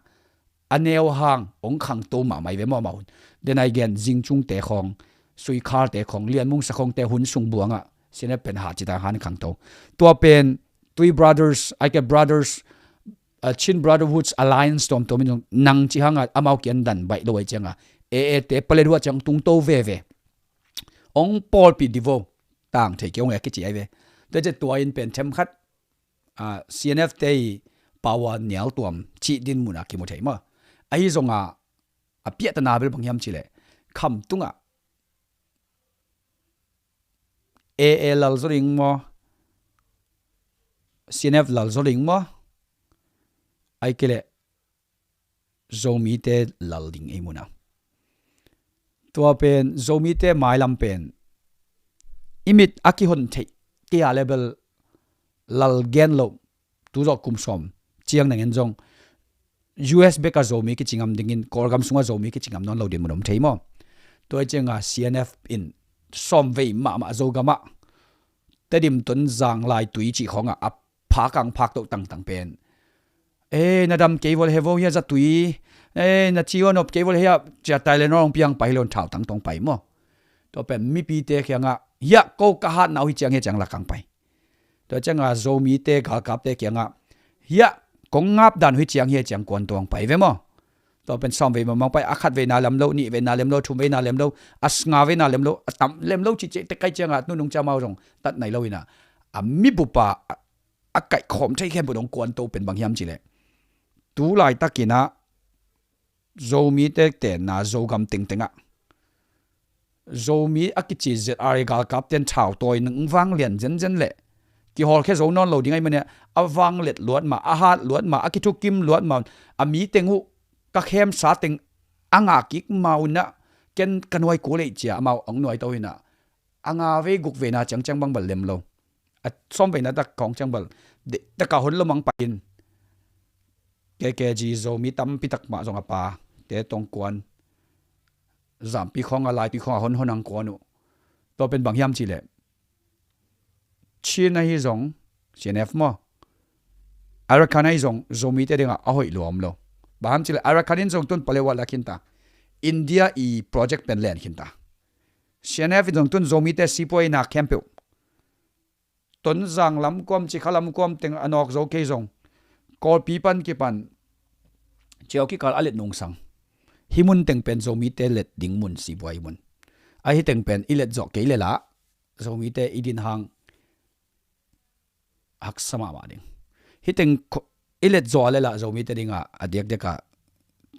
a neu hang hong khangto mahmah hi ve maw amau hun. Then again, Zingchungte khawng, Suikhalte khawng, Lianmung Sakhongte hun sung buang ah C N F pen hat ci ta hang khangto. Tua pen Tui Brothers, ai ke Brothers, uh, Chin Brotherhoods Alliance tuamtuam in zong nang ci hang a amau kiang dan baih lo ahi ciang a, A A te palet uh a ciang tungto veve. Hong pawlpih divo, tang thei kei hong e kici ahi ve. Tua ciang tua in pen themkhat, ah, C N F te i power nial tuam cih din mun a kimu thei maw. Ahi zong a, a piahtana bel bang hiam ci leh, khamtung ah A A lal zaw ding maw, C N F lal zaw ding maw, ai ke leh Zomite lal ding ei mun a. Tua pen Zomite mailam pen i mit a kihon theih kei a le bel lal gen loh, tu zawh kum sawm ciang nang en zong U S bek a Zomi kici ngam dingin Kawlgam sungah Zomi kici ngam nawn lo din mun om thei maw. Tua hi ciang a C N F in sawmvei mahmah Zogam ah Tedim, Tonzang, Laitui cih khawng ah a phak ang phak toh tangtang pen, "Eh, na dam kei vua le he vo hia zatui. Eh, na ci ua nop kei vua le hia," cia Tylenol hong piang pai hi lo in thautang tawh hong pai maw. Tua pen mipite kiangah, "Hiah ko ka hatna uh hi ciang hia," ciang lak ang pai. Tua ciang a Zomite galkapte kiangah, "Hiah kong ngap dan uh hi ciang hia," ciang kuan tawh hong pai ve maw. Tua pen sawmvei mahmah hong pai, a khatveina lem lo, nihveina lem lo, thumveina lem lo, a s-, ngaveina lem lo, a tam lem lo cih ciah tek kai ciang a nunung ciang amau zong tat nai lo in a, a mibup a, a, a kaihkhawm thei khempeuh hong kuanto pen bang hiam ci leh, tu laitakin a Zomite tenna Zogam tengteng ah Zomi a kici Z R A galkapte in thautawi nang vanglian zenzen leh kihawlkhia zo nawn lo ding ahih manin a vanglet luat mah, a hat luat mah, a kithukim luat mah, a mi teng uh ka khemsa teng a ngah kik mah un a, ken ka nuai kul ei ci a amau hong nuaito in a, a nga vei guk veina ciangciang bang bel lem lo. A sawm veina tak khawng ciang bel, de, tak a hon lo mang pai in. K K G Zomi tampi tak mah zong a pa te tawh hong kuan. Zampi khawng a, Laipi khawng a hon hon hong kuan uh. Tua pen bang hiam ci leh, Chin ahi zong, C N F maw, Arakan ahi zong, Zomite dingah a hoih lua om lo. Bang hiam ci leh, Arakan in zong tun Paletwa la khin ta. India i project pen len khin ta. C N F in zong tun Zomite sipuaina khempeuh, Tonzang lam kuam, Cikha lam kuam teng a nawk zo kei zong, Kawlpi pan kipan ciau kikal a let nungsang. Hih mun teng pen Zomite let ding mun, sipuai mun. A hih teng pen i let zawh kei leh lah Zomite i din hang haksa mahmah ding. Hih teng kho-, i let zawh leh lah Zomite dingah a diakdiak ah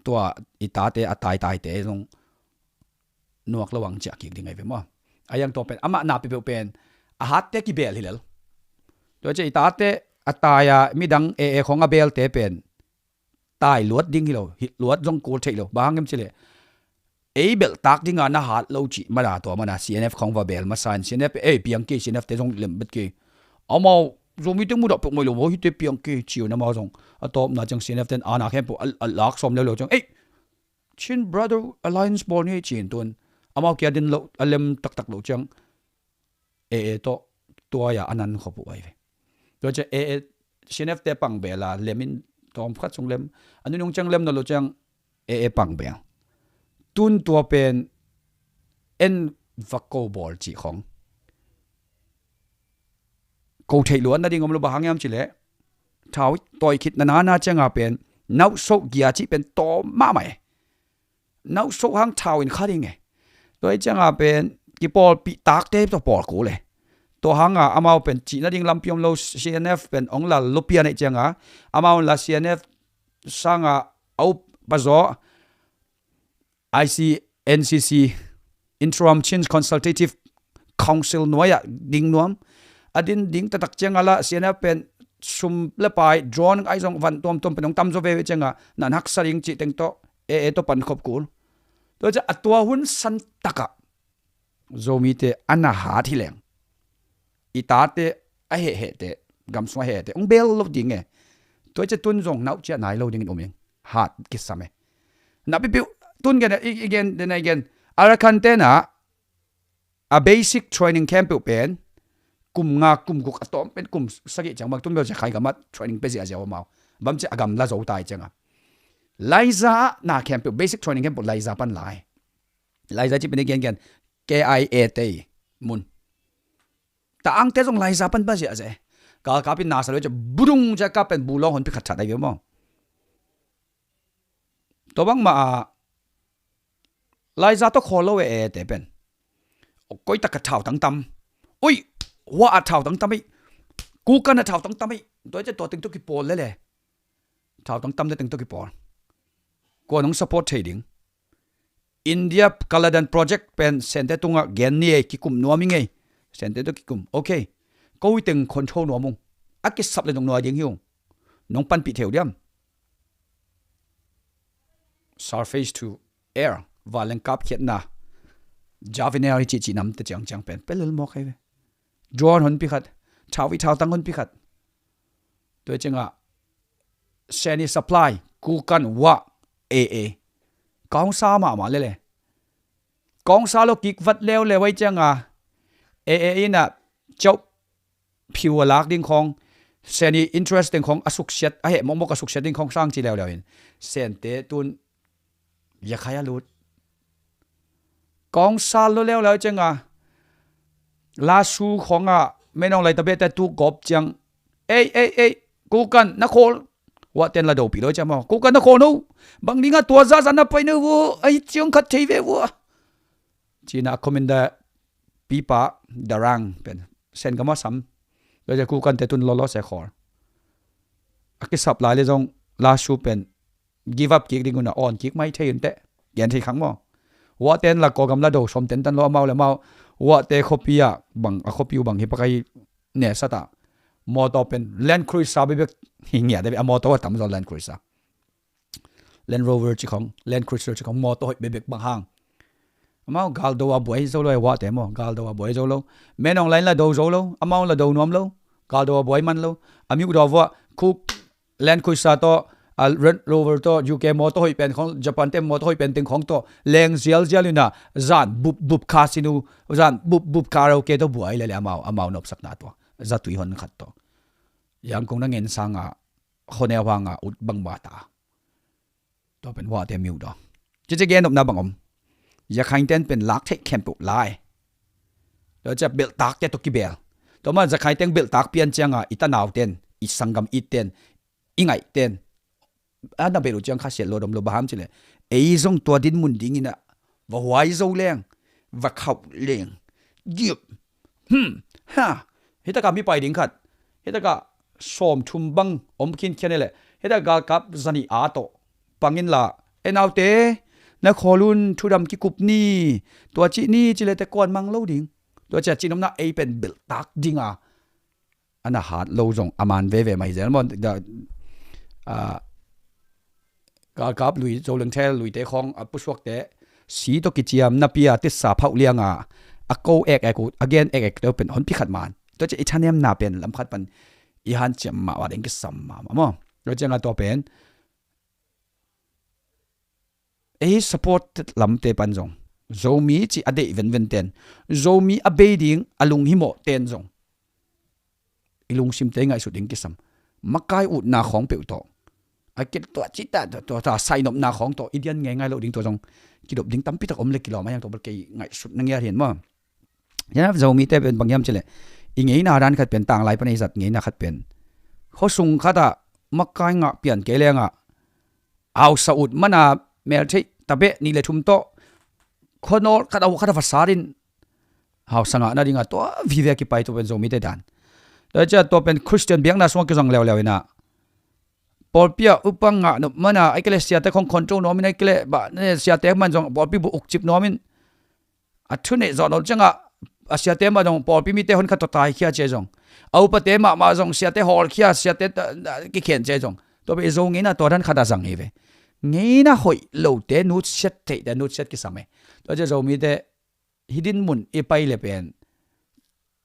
tua i tate a taitaite zong nuak lo ang ciah kik ding ahi ve maw. A hiang tua pen amah na peuhpeuh pen a hatte kibel hi lel. Tua ciah i tate a tai a midang A A khawng a belte pen tai luat ding hi lo, hi luat zong kul theih lo. Bang hang hiam ci leh, ei belhtak dinga na hat lo cih mana tua mana C N F khong va bel masa in C N F ei piang kei, C N F te zong lem bet kei. Amau Zomi teng mudah pek mai lo maw, hite piang kei ci un amau zong. A tawpna ciang C N F ten ana khempeuh a, a lak sawm leuleu ciang ei Chin Brother Alliance bawl ni ci in tun amau kia din lo a lem taktak lo ciang A A tawh tuai a a nan khop uh ai ve. Tua ciang A A C N F te pang bel a lem in tawm khat sung lem a nunung ciang lem nawn lo ciang A A pang bel. Tun tua pen en va ko bawl cih khong ko theih luat nading om lo, bang hang hiam cih leh thau tawi khit na na na cianga pen nauhsoh gia cih pen tawm mahmah e. Nauhsoh hang thau in kha ding e. Tua hi cianga pen kipawlpih takte tawh pawl kul e. Tua hanga amau pen cih nading lampi om lo, C N F pen ong la lupia neih cianga amau la C N F sanga a up pazaw I C N C C, Interim Chin Consultative Council nuai-ah ding nuam. A din ding taktak cianga la C N F pen sum le pai, drone ngai zong van tuamtuam pen hong tam zaw veve cianga nan haksa ding cih teng tawh A A tawh pan khop kul. Tua ciang a tua hun san takah Zomite a na hat hi leng i tate a hehhehte, gamsung a hehhehte hong bel lo ding e. Tua ciang tun zong nauh ciah nai lo dingin um ing. Hat kisam e. Na pipiu tun gen i gen dena i gen Arakan tena a basic training camp peuh pen kum nga kum guk a tawm pen kum sagih ciang bang tun bel cia khai gamat training pe ziahziah amau. Bam ciah a gam la zo tai cianga Laiza na camp peuh, basic training camp peuh Laiza pan lai. Laiza ci pen i gen gen K I A te mun ta angte zong Laiza pan ba ziahziah e. Galkap in nasa lo ciah budung ciah kap pen bulawng hon pi khat that ai ve maw. Tua bangmah a Laiza tawh khawl lo e, A A te pen. Koi tak a thau tangtam. Ui, hua a thau tangtam ei. Kukan a thau tangtam ei. Tua ciah tua teng tawh kipawl lele. Thau tangtam te teng tawh kipawl. Kua nong support thei ding? India Kaladan Project pen Sente tungah gen ni ei, kikum nuam i ngei. Sente tawh kikum. Ok. Ko i teng control nuam ung. A kisap le nong nuai ding hi ung. Nong panpih theu diam? Surface to air, vanleng kapkhiatna, Javelin i cihcih namte ciangciang pen pelel mawk hai ve. Drone hon pi khat, thau i thau tang hon pi khat. Tua ciangah Seni supply, Kukan, Wa, A A. Kawngsa mahmah lele. Kawngsa lo kik vat leuleu ai ciangah A A inah cauh phiu a lak ding khawng, Seni interest ding khawng a suksiat, a heh mokmok a suksiat ding khawng sang ci leuleu in Sente tun Yakhai a lut. Kawngsa lo leuleu ciangah Lasu khawngah Menawng Laitabe te tu gawp ciang, ei ei ei, Kukan na khawl. Wa ten la dopih lo ciang maw, Kukan na khawl no. Bang dingah tua zazan na pai no vua, ai ciang khat thei ve vua. Cina a commander pipa Darang pen Sen gam a sam. Tua ciang Kukan te tun lawlaw se khawl. A kisap lai le zong Lasu pen give up kik ding un a awn kik mai thei un teh. Gen thei khang maw. Wa ten la Kawlgam la do sawm ten tan lo amau le amau. Wa te khuapi ah bang a khuapi uh bang hi pakai ne sata. Mawtaw pen Land Cruiser bebek hi ngiat a mawtaw a tam zaw Land Cruiser. Land Rover ci khong, Land Cruiser ci khong, mawtaw hoih bebek bang hang. Amau galdo a buai zo lo, e Wa te maw, galdo a buai zo lo. Menawng Lain la do zo lo, amau la do nuam lo. Galdo a buai man lo. A miuh daw vua, Kuk Land Cruiser tawh, a Land Rover tawh, U K mawtaw hoih pen khong, Japan te mawtaw hoih pen teng khong tawh leng zialzial inah, zan bup bup casino, zan bup bup karaoke tawh buai lele amau, amau nopsakna tawh. Zatui hon khat tawh. Yangkung na ngen sangah, honeu hangah ut bangba ta. Tua pen Wa te miuh daw. Cici gen nopna bang om. Yakhain ten pen lak theih khempeuh lai. Tua ciah belhtak te tawh kibel. Tua mah Yakhain teng belhtak pian ciangah i tanau ten, i sanggam it ten, i ngaih ten. A na belh uh ciang khasiat lo dom lo baham cileh. Ei zong tua din mun dingin ah va huai zo leng, va khauh leng. Giup. Hmm. Ha. Hitaka mi pai ding khat. Hitaka sawm thum bang om khinkhian hileh. Hitaka galkap zanih a tawh pangin la. E naute, na khawl un, thudam kikup ni. Tua cih ni cileh te kuan mang lo ding. Tua ciah cinomna ei pen belhtak dinga a na hat lo zong a man veve mah hi zel maw. Galkap lui, Zoleng Thel luite khawng a pusuakte si tawh kiciam napi a titsa phauh lianga a ko ek ek uh, a gen ek ek te uh pen honpi khat man. Tua ciang i thanemna pen lam khat pan i hanciam mahmah ding kisam mahmah maw. Tua cianga tua pen ei support lamte pan zong, Zomi ci a deih venven ten, Zomi a bei ding a lunghimawh ten zong i lungsimte i ngaihsut ding kisam. Makai utna khawng peuh tawh, a kit tua cita tua, tua, tua sainopna khawng tawh i dian ngeingai loh ding tua zong kidop ding tampitak om le kilawm a hiang tawh bel kei ngaihsutna ngiat hi maw. Hian Zomite pen bang hiam cileh, i ngeina dan khat pen, tanglai pan ei zat ngeina khat pen, khuasung khatah makai ngah pian kei lengah hausa ut mana meltheih tabeh nih le thum tawh khuanawl khat a uh khat a va sarin hausa ngahna dinga tua vive a kipai tua pen Zomite dan. Tua ciah tua pen Khristian biakna sungah kizang leuleu inah pawlpi ah upa ngah nop mana, ai kele siate khong control nuamin, ai kele bah ne siate man zong pawlpi bu ukcip nuamin, a thu neih zawh nawn ciangah a siate mah zong pawlpi mite hon khat tawh taikhia cia zong, a upate mahmah zong siate hawlkhia, siate kikhen cia zong. Tua pen i Zo ngeina tua dan khat a zang hi ve. Ngeina hoih lote nutsiat theihte nutsiat kisam e. Tua cia Zomite hidin mun i pai le pen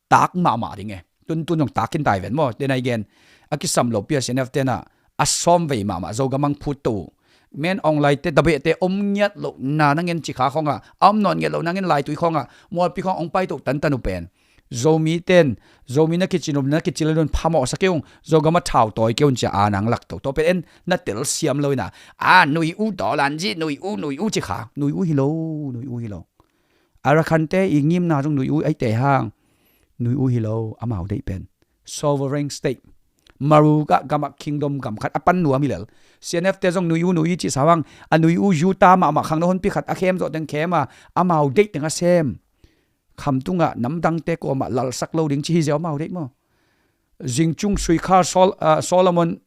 tak mahmah ding e. Tuntun zong tak kintai ven maw. Tena i gen a kisam lopi a C N F tena a sawm vei mahmah Zogam ang phut to. Men ong laite dabehte om ngiat lo na nangen cikha khonga, a om nawn ngiat lo nangen laitui khonga, mualpi khong ong pai to tantan uh pen Zomi ten, Zomi na kicin um na kicin le nun phamawh sa keung, Zogam a thau tawi keun cia a nang lak to. Tua pen en na tel siam lo ina, a nui u daw lan zi, nui u, nui u cikha, nui u hi lo, nui u hi lo. Arakhante i ngimna zong nui u ai te hang, nui u hi lo, amau deih pen sovereign state. Maru gah gamah kingdom gam khat a pan nuam hi lel. C N F te zong nui u nui i cih sa hang, a nui u Utah mahmah khang na honpi khat a khem zawh teng khem a, amau deih teng a sem. Khamtungah namdangte kuamah lalsak lo ding ci hi ziau amau deih maw. Zingcung suikhar Sol-, ah, Solomon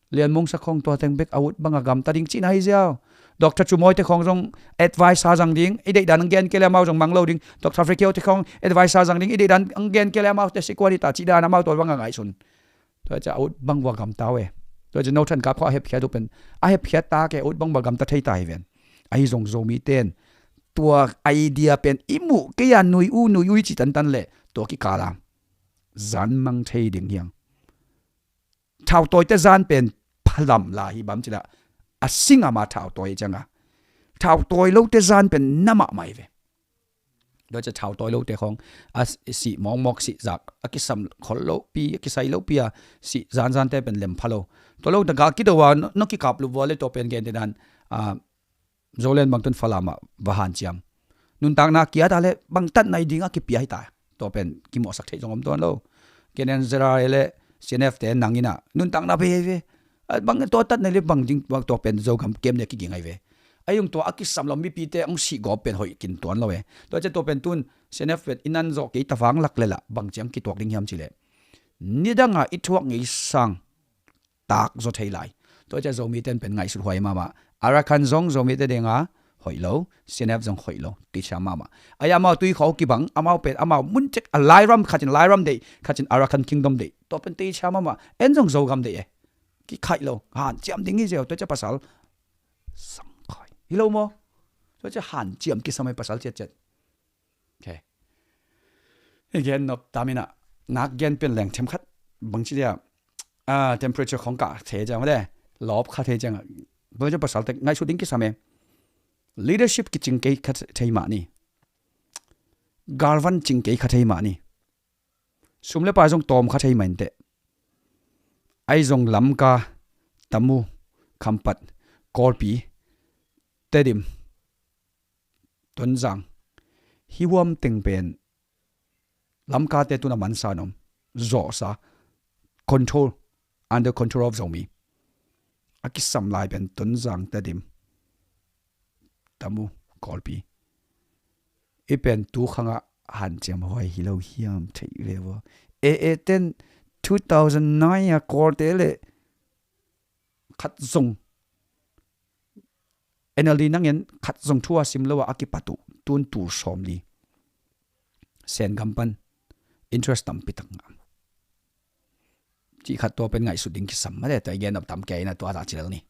Lian Mung Sak khong tua teng bek a ut banga gamta ding cihna hi ziau. Doctor Cu Mawi te khong zong advice a zang ding, i deihdan ang gen kei le amau zong mang lo ding. Doctor Frekio te khong advice a zang ding, i deihdan ang gen kei le amau te sikuan hi ta cihdan amau tua banga ngaihsun. Tua cia a ut bang ua gamta uh e. Tua cia no than kap kho a hepkhiat uh pen, a hepkhiat ta ke ut bang ua gamta thei ta hi ven. Ahi zong Zomi ten tua idea pen i muh kei a nui u nui u i ci tantan le tua kikala zan mang thei ding hiang. Thautawite zan pen phalam la hi bam cila a singama thautawi cianga thautawi lote zan pen na mahmah hi ve. Tua cia thautawi lote khong a sih mawkmawk sih zak a kisam khol lopi a kisai lopi a sih zanzante pen lem pha lo. Tua lo taka kido a no kikap lupvua le tua pen gente dan a Zolen bangtun Falam ah va hanciam. Nuntakna kia ta le bangtat nai ding a kipia hi ta. Tua pen kimawhsak theih zong om tuan lo. K N N Z R A le C N F te nang ina nuntakna bei ve. A bang tua tat nai le bang ding bang tua pen Zogam kem ne kiging ai ve. A yung tua a kisam lo mipite ang sih gawp pen hoih kin tuan lo e. Tua cia tua pen tun C N F pen inan zawh kei ta vang lak le lah bang ciang kituak ding hiam ci le. Nidanga i thuak ngei sang tak zaw thei lai. Tua cia Zomi ten pen ngaihsut huai mahmah. Arakan zong Zomi te denga hoih lo, C N F zong hoih lo, tichia mahmah. Ai amau tui khau kibang, amau pen amau mun cek a Lairam khatin Lairam deih, khatin Arakan Kingdom deih. Tua pen tichia mahmah. En zong Zogam deih e. Kikhaih lo, hanciam ding hi ziau, tua cia pasal sangkhai hi lo maw? Tua cia hanciam kisam ai pasal ciatciat. Okay. I gen nop tamina nak gen pen leng them khat bangci dia, ah, temperature khong kah thei ciang male, lawp kha thei ciang. Bangci pasal tek ngaihsut ding kisam e. Leadership kicing kei kha thei mah ni. Galvan cing kei kha thei mah ni. Sum le pai zong tawm kha thei mah inteh. Ai zong Lamka, Tamu, Khampat, Kawlpi, Tedim, Tonzang, hi huam teng pen Lamkate tun a mansa nom, zawhsa, control, under control of Zomi. A kisam lai pen Tonzang, Tedim, Tamu, Kawlpi. I pen tu khangah hanciam huai hi lo hiam theih ve vua. E e ten two thousand nine a Kawlte le khat zong N L D nangin khat zong thu a sim lo a a kipat uh tun tul sawm li. Sen gam pan interest tampi tak ngam. Cih khat tua pen ngaihsut ding kisam mate, tua i gen nop tam kei na tua ta cilel ni.